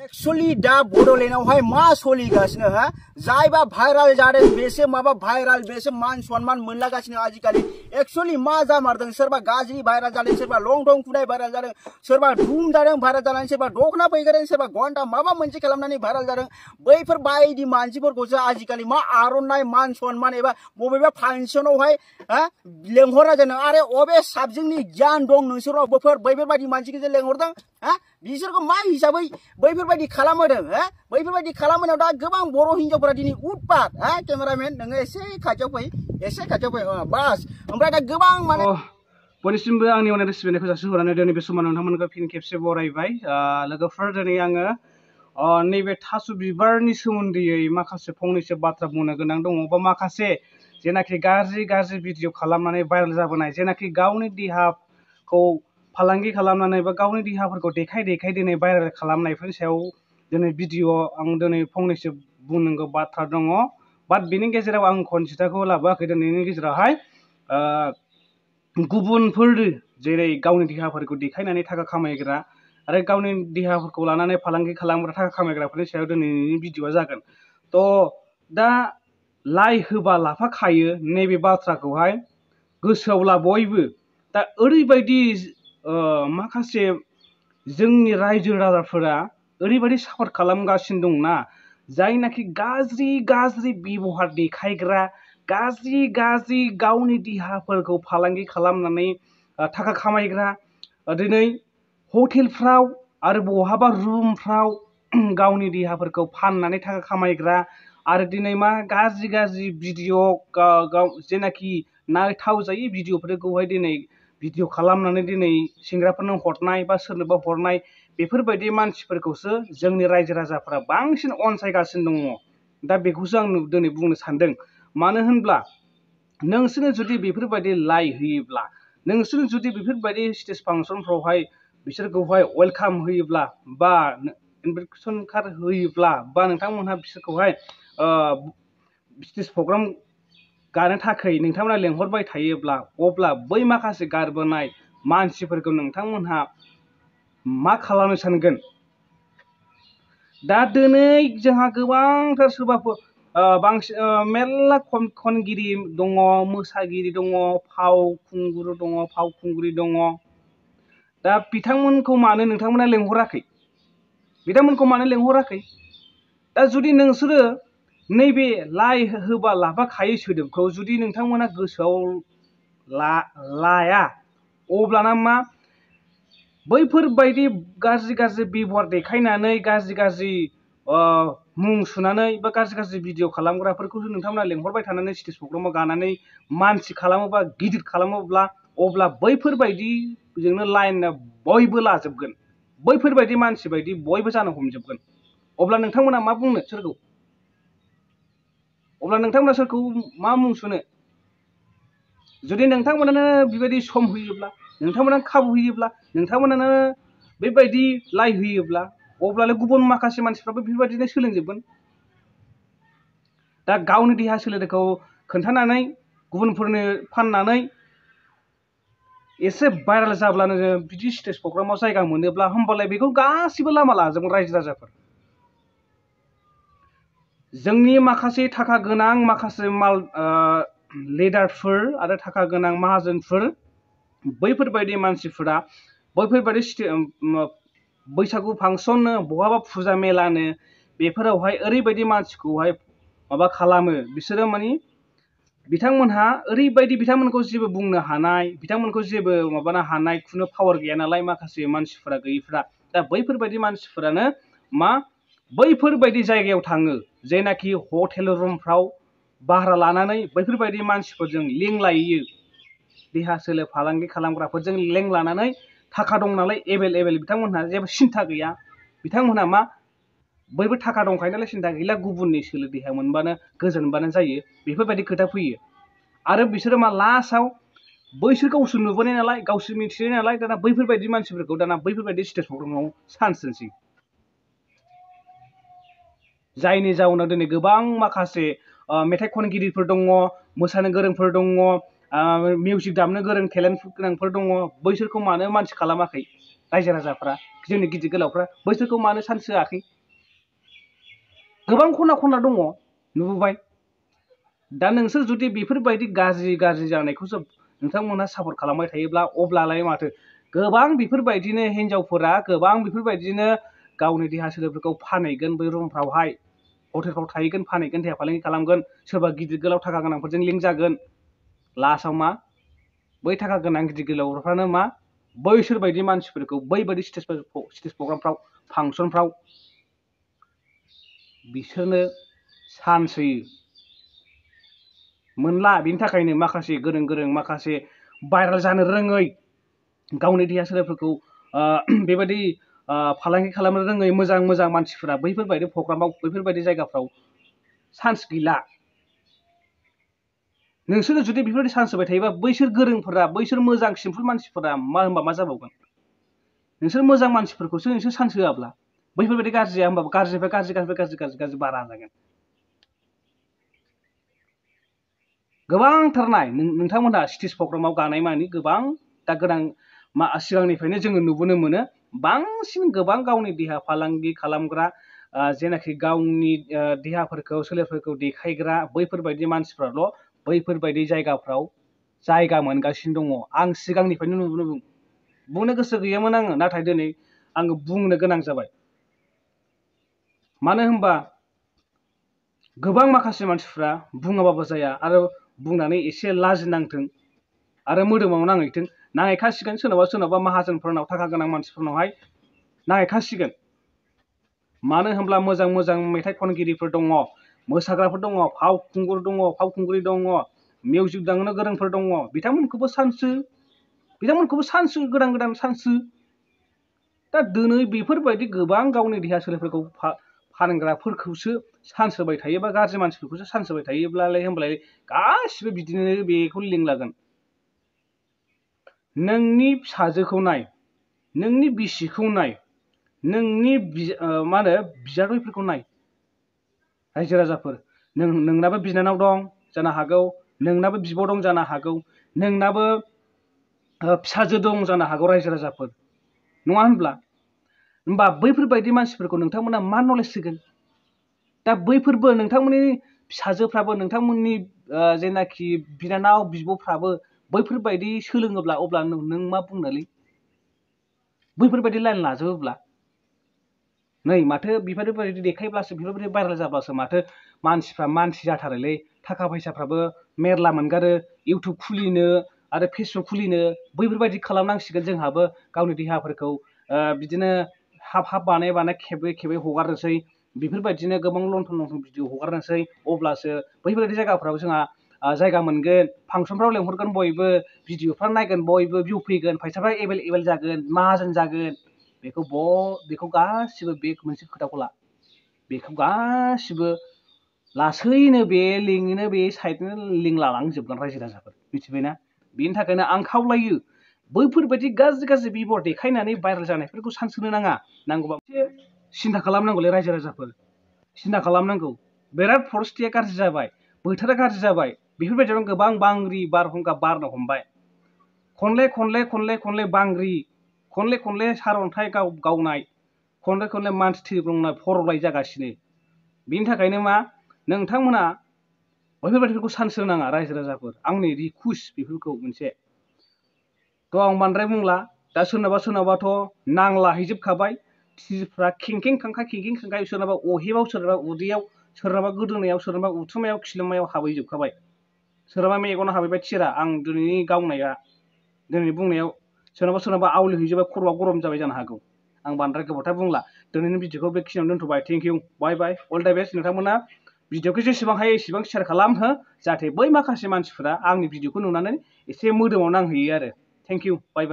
actually दा बड'लेण्डआवहाय मा सोलिगासिनो हा जायबा भाइराल जादों बेसो माबा भाइराल बेसो मान सन्मान मोनलागासिनो आजिखालि एक्चुअली मा जामारदों सोरबा गाज्रि भाइराल जादों सोरबा लं थं खुनाय भाइराल जादों सोरबा धुम जादों भाइराल जानानै सोरबा दखना फैगारदों सोरबा घन्टा माबा मोनसे खालामनानै भाइराल जादों बैफोर बायदि मानसिफोरखौसो आजिखालि मा आर'नाइ मान सन्मान एबा बबेबा फांसनावहाय लेंहरा जानो आरो अबे साबजेक्टनि गियान दं नोंसोराव बैफोरबायदि मानसिखौ लेंहरदों बिसोरखौ मा हिसाबै बैफोरबायदि खालामहोदों बैफोरबायदि खालामनायाव दा गोबां बर' हिनजावफोरा दिनै उतपात केमेरामेन नोङो एसे खाथियाव फै बास ओमफ्राय दा गोबां माने बयनिसिमबो आंनि अननाय सिबिनायखौ जासिहरनानै दिनै बे समाव नोंथांमोनखौ फिन खेबसे बरायबाय लोगोफोर दिनै आङो नैबे थास' बिबारनि सोमोन्दै माखासे फंनैसो बाथ्रा बुंनो गोनां दङ बा माखासे जेनाखि गाज्रि भिडिअ खालामनानै भाइराल जाबोनाय जेनाखि गावनि देहाखौ फालांगि खालामनानै बा गावनि देहाफोरखौ देखाय दिनै भाइराल खालामनायफोरनि सायाव दिनै भिडिअ आं दिनै फंनैसो बुंनांगौ बाथ्रा दङ बाट बिनि गेजेराव आं खनसेथाखौ लाबोआखै दिनैनि गेजेरावहाय गुबुनफोर जेरै गावनि देहाफोरखौ देखायनानै थाखा खामायग्रा आरो गावनि देहाफोरखौ लानानै फालांगि खालामग्रा थाखा खामायग्राफोरनि सायाव दिनैनि भिडिअआ जागोन थ' दा लाइ होबा लाफा खायो नैबे बाथ्राखौहाय गोसोआव ला बयबो दा ओरैबायदि माखासे जोंनि रायजो राजाफोरा ओरैबायदि सापर्ट खालामगासिनो दंना जायनाखि गाज्रि बेबहार देखायग्रा गाज्रि गावनि देहाफोरखौ फालांगि खालामनानै थाखा खामायग्रा दिनै हटेलफ्राव आरो बहाबा रुमफ्राव गावनि देहाफोरखौ फाननानै थाखा खामायग्रा आरो दिनै मा गाज्रि भिडिअ जेनाखि नायथाव जायै भिडिअफोरखौहाय दिनै भिडिअ खालामनानै दिनै सेंग्राफोरनो हरनाय बा सोरनोबा हरनाय बेफोरबायदि मानसिफोरखौसो जोंनि रायजो राजाफोरा बांसिन अनसायगासिनो दङ दा बेखौसो आं दिनै बुंनो सानदों मानो होनब्ला नोंसोरो जुदि बेफोरबायदि लाइ होयोब्ला नोंसोरो जुदि बेफोरबायदि स्टेज फांसनफ्रावहाय बिसोरखौहाय वेलकाम होयोब्ला बा इनभाइटेसन कार्ड होयोब्ला बा नोंथांमोनहा बिसोरखौहाय स्टेज प्रग्राम गानो थाखाय नोंथांमोना लेंहरबाय थायोब्ला अब्ला बै माखासे गारबोनाय मानसिफोरखौ नोंथांमोनहा मा खालामनो सानगोन दा दिनै जोंहा गोबांथार सोरबाफोर बांसिन मेरला खनगिरि दङ मोसागिरि दङ फावखुंग्रि दङ दा बिथांमोनखौ मानो नोंथांमोना लेंहराखै दा जुदि नोंसोरो नैबे लाइ होबा लाफा खायै सोदोबखौ जुदि नोंथांमोना गोसोआव लाया अब्लाना मा बैफोरबायदि गाज्रि बेबहार देखायनानै गाज्रि मुं सुनानै बा गाज्रि भिडिअ खालामग्राफोरखौसो नोंथांमोना लेंहरबाय थानानै स्टेज प्रग्रामाव गानानै मानसि खालामोबा गिदिर खालामोब्ला अब्ला बैफोरबायदिजोंनो लाइना बयबो लाजोबगोन बैफोरबायदि मानसि बायदि बयबो जानो हमजोबगोन अब्ला नोंथांमोना मा बुंनो सोरखौ मा मुं सुनो जुदि नोंथांमोनानो बेबायदि सम होयोब्ला नोंथांमोना खाबु होयोब्ला नोंथांमोनानो बेबायदि लाइ होयोब्ला अब्लालाय गुबुन माखासे मानसिफ्राबो बेबायदिनो सोलोंजोबगोन दा गावनि देहा सोलेरखौ खोन्थानानै गुबुनफोरनो फाननानै एसे भाइराल जाब्लानो बिदि स्टेज प्रग्रामाव जायगा मोनोब्ला होमबालाय बेखौ गासिबो लामा लाजोबगोन रायजो राजाफोर जोंनि माखासे थाखा गोनां माखासे माल लिडारफोर आरो थाखा गोनां माहाजोनफोर बैफोरबायदि मानसिफोरा बैफोरबायदि बैसागु फांसननो बहाबा फुजा मेलानो बेफोरावहाय ओरैबायदि मानसिखौहाय माबा खालामो बिसोरो मानि बिथांमोनहा ओरैबायदि बिथांमोनखौ जेबो बुंनो हानाय बिथांमोनखौ जेबो माबानो हानाय खुनु पावार गैया नालाय माखासे मानसिफोरा गैयिफ्रा दा बैफोरबायदि मानसिफोरानो मा बैफोरबायदि जायगायाव थाङो जेनाखि हटेल रुमफ्राव भारा लानानै बैफोरबायदि मानसिफोरजों लिंक लायो देहा सोलेर फालांगि खालामग्राफोरजों लिंक लानानै थाखा दं नालाय एभेलेबेल बिथांमोनहा जेबो सिन्था गैया बिथांमोनहा मा बयबो थाखा दंखायो नालाय सिन्था गैला गुबुननि सोलो देहा मोनबानो गोजोनबानो जायो बेफोरबायदि खोथा फैयो आरो बिसोरो मा लास्टआव बैसोर गावसोर नुबोनाय नालाय गावसोर मिथिनाय नालाय दाना बैफोरबायदि मानसिफोरखौ दाना बैफोरबायदि स्टेज प्रग्रामाव चान्स होनोसै जायनि जाउनाव दिनै गोबां माखासे मेथाइ खनगिरिफोर दङ मोसानो गोरोंफोर दङ मिउजिक दामनो गोरों टेलेन्ट गोनांफोर दङ बैसोरखौ मानो मानसि खालामाखै रायजो राजाफ्रा जोंनि गिदिर गोलावफ्रा बैसोरखौ मानो चान्स होआखै गोबां खना खनला दङ नुबोबाय दा नोंसोर जुदि बेफोरबायदि गाज्रि जानायखौसो नोंथांमोनहा सापर्ट खालामबाय थायोब्ला अब्लालाय माथो गोबां बेफोरबायदिनो हिनजावफोरा गोबां बेफोरबायदिनो गावनि देहा सोलेरफोरखौ फानहैगोन बै रुमफ्रावहाय हटेलफ्राव थाहैगोन फानहैगोन देहा फालांगि खालामगोन सोरबा गिदिर गोलाव थाखा गोनांफोरजों लिंक जागोन लास्टआव मा बै थाखा गोनां गिदिर गोलावफ्रानो मा बैसोर बायदि मानसिफोरखौ बैबायदि स्टेज प्रग्रामफ्राव फांसनफ्राव बिसोरनो चान्स होयो मोनला बिनि थाखायनो माखासे गोरों माखासे भाइराल जानो रोङै गावनि देहा सोलेरफोरखौ बेबायदि फालांगि खालामनो रोङै मोजां मानसिफोरा बैफोरबायदि प्रग्रामाव बैफोरबायदि जायगाफ्राव चान्स गैला नोंसोरो जुदि बेफोरबायदि चान्स होबाय थायोबा बैसोर गोरोंफोरा बैसोर मोजां सिम्पोल मानसिफोरा मा जाबावगोन नोंसोर मोजां मानसिफोरखौसो नोंसोर चान्स होआब्ला बैफोरबायदि गाज्रिया होमबाबो गाज्रिनिफ्राय गाज्रि बारा जागोन गोबांथार नाय नोंथांमोनहा स्टेज प्रग्रामाव गानाय मानि गोबां दा गोनां सिगांनिफ्रायनो जोङो नुबोनो मोनो बांसिन गोबां गावनि देहा फालांगि खालामग्रा जेनाखि गावनि देहाफोरखौ सोलेरफोरखौ देखायग्रा बैफोरबायदि मानसिफ्राल' बैफोरबायदि जायगाफ्राव जायगा मोनगासिनो दङ आं सिगांनिफ्रायनो बुंनो गोसो गैयामोन आङो नाथाय दिनै आङो बुंनो गोनां जाबाय मानो होनबा गोबां माखासे मानसिफ्रा बुङाबाबो जाया आरो बुंनानै एसे लाजिनांथों आरो मोदोमाव नांहैथों नांहैखासिगोन सोरनावबा माहाजोनफोरनाव थाखा गोनां मानसिफोरनावहाय नांहैखासिगोन मानो होनब्ला मोजां मेथाइ खनगिरिफोर दङ मोसाग्राफोर दङ फावखुंग्रि दङ मिउजिक दामनो गोरोंफोर दङ बिथांमोनखौबो चान्स गोदान चान्स दा दिनै बेफोरबायदि गोबां गावनि देहा सोलेरफोरखौ फानग्राफोरखौसो चान्स होबाय थायोबा गाज्रि मानसिफोरखौसो चान्स होबाय थायोब्लालाय होमब्लालाय गासिबो बिदिनो बेखौ लिंलागोन नोंनि फिसाजोखौ नाय नोंनि बिसिखौ नाय नोंनि बिजादैफोरखौ नाय रायजो राजाफोर नोंनाबो बिनानाव दं जानो हागौ नोंनाबो बिब' दं जानो हागौ नोंनाबो फिसाजो दं जानो हागौ रायजो राजाफोर नङा होनब्ला बैफोरबायदि मानसिफोरखौ नोंथांमोना मा नलेज होगोन दा बैफोरबो नोंथांमोननि फिसाजोफ्राबो नोंथांमोननि जेनाखि बिनानाव बिब'फ्राबो बैफोरबायदि सोलोङोब्ला अब्ला नों मा बुंनोलै बैफोरबायदि लाइन लाजोबोब्ला नै माथो बेफोरबायदि देखायब्लासो बेफोरबायदि भाइराल जाब्लासो माथो मानसिफ्रा मानसि जाथारोलै थाखा फैसाफ्राबो मेरला मोनगारो इउटुब खुलिनो आरो फेसबुक खुलिनो बैफोरबायदि खालामनांसिगोन जोंहाबो गावनि देहाफोरखौ बिदिनो हाब बानाय खेबै हगारनोसै बेफोरबायदिनो गोबां लंथं भिडिअ हगारनोसै अब्लासो बैफोरबायदि जायगाफ्राव जोंहा जायगा मोनगोन फांसनफ्राव लेंहरगोन बयबो भिडिअफ्रा नायगोन बयबो भिउ फैगोन फैसाफ्रा एभेलेबेल जागोन माहाजोन जागोन बेखौ गासिबो बे मोनसे खोथाखौ ला बेखौ गासिबो लासैनो बे साइडनो लिंक लालांजोबगोन रायजो राजाफोर मिथिबायना बेनि थाखायनो आं खावलायो बैफोरबायदि गाज्रि बिब'र देखायनानै भाइराल जानायफोरखौ चान्स होनो नाङा नांगौबा एसे सिन्था खालामनांगौलै रायजो राजाफोर सिन्था खालामनांगौ बिराद परिस्थितिया गाज्रि जाबाय बोथोरा गाज्रि जाबाय बेफोरबायदियावनो गोबां बांग्रि बारहुंखा बारनो हमबाय खनले बांग्रि खनले सारअन्थाइ गावनाय खनले मानसि थैब्रंनाय फर'लाय जागासिनो बिनि थाखायनो मा नोंथांमोना बैफोरबायदिखौ चान्स होनाङा रायजो राजाफोर आंनि रिकुवेस्ट बेफोरखौ मोनसे आं बांद्राय बुंला दा सोरनाबाथ' नांलाहैजोबखाबाय टिभिफ्रा खेंखें खांखाय सोरनाबा अहेबाव सोरनाबा उदैयाव सोरनाबा गोदोनायाव सोरनाबा उथुमायाव खिलोमायाव हाबहैजोबखाबाय सोरनाबा मेगनाव हाबहैबाय थिरा आं दिनैनि गावनाया दिनै बुंनायाव सोरनाबा आवलिहैजोबबाय खर'आ गरम जाबाय जानो हागौ आं बांद्राय गोबावथार बुंला दिनैनि भिडिअखौ बेखिनियावनो दोनथ'बाय thank you bye all the best नोंथांमोना भिडिअखौ जेसेबां हायो एसेबां शेयार खालामहो जाहाथे बै माखासे मानसिफोरा आंनि भिडिअखौ नुनानै एसे मोदोमाव नांहैयो आरो थेंक इउ बाय